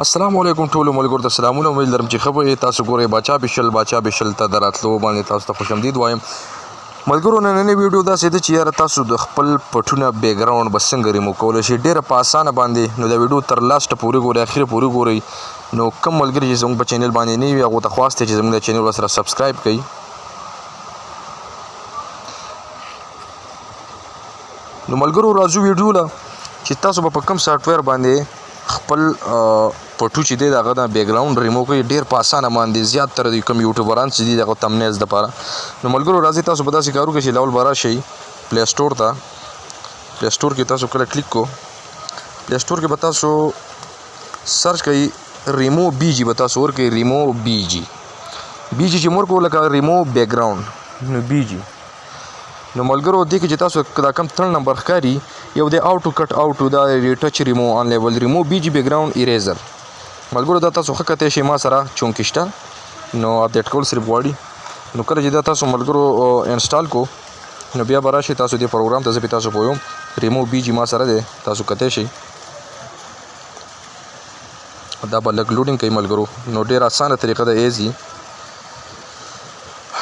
السلام علیکم ټولو ملګرو ته سلامونه. امید لرم چې ښه به یې. تاسو ګورئ باچا بشل. باچا بشل ته د راتلو باندې تاسو ته خوش آمدید وایم. ملګرو، نننۍ ویډیو داسې ده چې یاره تاسو د خپل پټونه بیکګراوند به څنګه ریموو کولی شئ ډېره په اسانه باندې. نو دا ویډیو تر لاسټه پورې ګورئ، اخره پورې ګورئ. نو کوم ملګري چې زموږ په چینل باندې نه وي، هغو ته خواست دی چې زموږ د چینل ورسره سبسکرایب کړئ. نو ملګرو، راځو ویډیو له چې تاسو به په کوم سافټویر باندې خپل پټو چې دی دغه د بیکګراوند ریموو کوي ډیر په اسانه باندې، زیات تر د کوم یوټیوبران چې دي دغه تمنیز دپاره. نو ملګرو، راځي تاسو به داسې کار وکړئ چې لاول به راشئ پلی سټور ته. پلی سټور کې تاسو کله کلیک کو، پلی سټور کې به تاسو سرچ کوئ ریمو بی جی، به تاسو ورکړئ ریمو بی جی. بی جی چې مور کو لکه ریمو بیکګراوند، نو بی جی. نو ملګرو، دې کې چې تاسو دا کم تړ نمبر ښکاري، یو د آوټو کټ آوټو، دا ریټچ ریمو آن لیول ریمو بی جی بیکګراوند ایریزر. ملګرو، دا تاسو ښه کتی شئ، ما سره چونکې شته نو اپډیټ کول صرف غواړي. نو کله چې دا تاسو ملګرو انسټال کو، نو بیا به راشئ تاسو دې پروګرام ته. زه پې تاسو پوهوم. ریمو بی جی ما سره دی، تاسو کتی شئ. دا به لږ لوډینګ کوي ملګرو. نو ډېر اسانه طریقه ده، ایزي.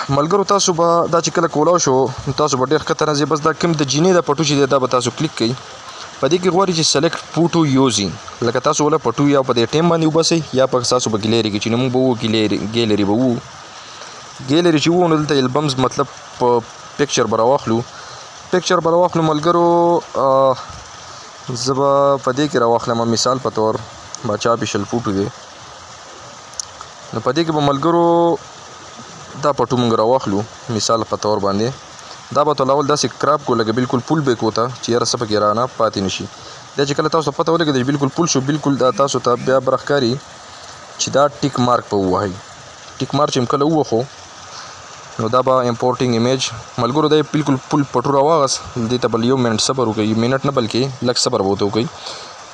ملګرو، تاسو به دا چې کله کولاو شو، نو تاسو به ډېر ښکته راځئ. بس دا کوم د جینې د پټو چې دی، دا به تاسو کلیک کړئ. په دې کې غواړي چې سلیکټ فوټو یوزینګ، لکه تاسو ولا پټو یا په دې ټیم باندې وباسئ یا په تاسو به ګیلری کې چې نو موږ به وو ګیلری، ګیلری به وو، ګیلری چې وو، نو دلته البمز، مطلب په پکچر به راواخلو، پکچر به راواخلو. ملګرو، زه به په دې کې راواخلم، مثال په تور باچا پېشل فوټو دی. نو په دې کې به ملګرو دا پټو مونږ راواخلو، مثال په تور باندې. دا به ته اول داسې کراپ کو، لکه بالکل پول به کوته چې یاره څه پکې رانه پاتې نشي. دا چې کله تاسو ته پته ولګېده چې بالکل پول شو، بالکل، دا تاسو ته بیا بره ښکاري چې دا ټیک مارک به ووهئ. ټیک مارک چې کله ووهو، نو دا به امپورټینګ امیج. ملګرو، دا بالکل پول پټو راواغست. دې ته بل یو منټ صبر وکړئ، منټ نه بلکې لږ صبر به ورته وکړئ.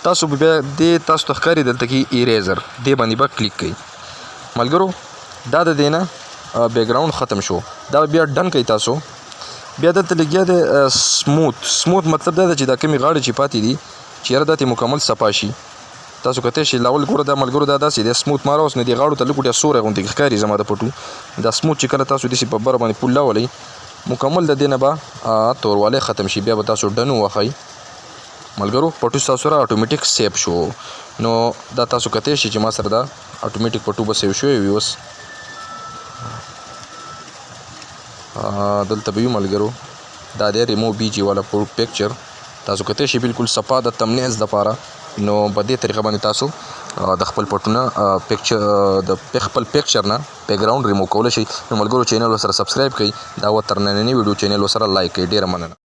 تاسو به بیا دې تاسو ته ښکاري دلته کې ایریزر، دې باندې به کلیک کړئ. ملګرو، دا د دې نه بیکګراوند ختم شو. دا بیا ډن کوي. تاسو بیا دلته لګیا دی سموت. سموت مطلب دا دی چې دا کمې غاړې چې پاتې دي چې یاره دا ترې مکمل صفا شي. تاسو کتی شئ لاول ګوره دا ملګرو، دا داسې دی سموت ما راوست، نو دې غاړو ته لږ ډېر سوری غوندې ښکاري زما د پټو. دا سموت چې کله تاسو داسې په بره باندې پول راولئ، مکمل د دې نه به توروالی ختم شي. بیا به تاسو ډن ووهئ. ملګرو، پټو ستاسو سره اټومیټیک سیف شو. نو دا تاسو کتی شئ چې ما سره دا اټومیټیک پټو به سیو شوی وي. اوس دلته به یو ملګرو، دا دی ریمو بی جی والا پکچر، تاسو کتی شئ، بالکل صفا د تمنیز دپاره. نو په دې طریقه باندې تاسو د خپل پټونه پکچر، د خپل پکچر نه بیکګراوند ریموو کولی شئ. نو ملګرو، چینل ورسره سبسکرایب کړئ. دا و تر نننۍ ویډیو. چینل ورسره لایک کړئ. ډېره مننه.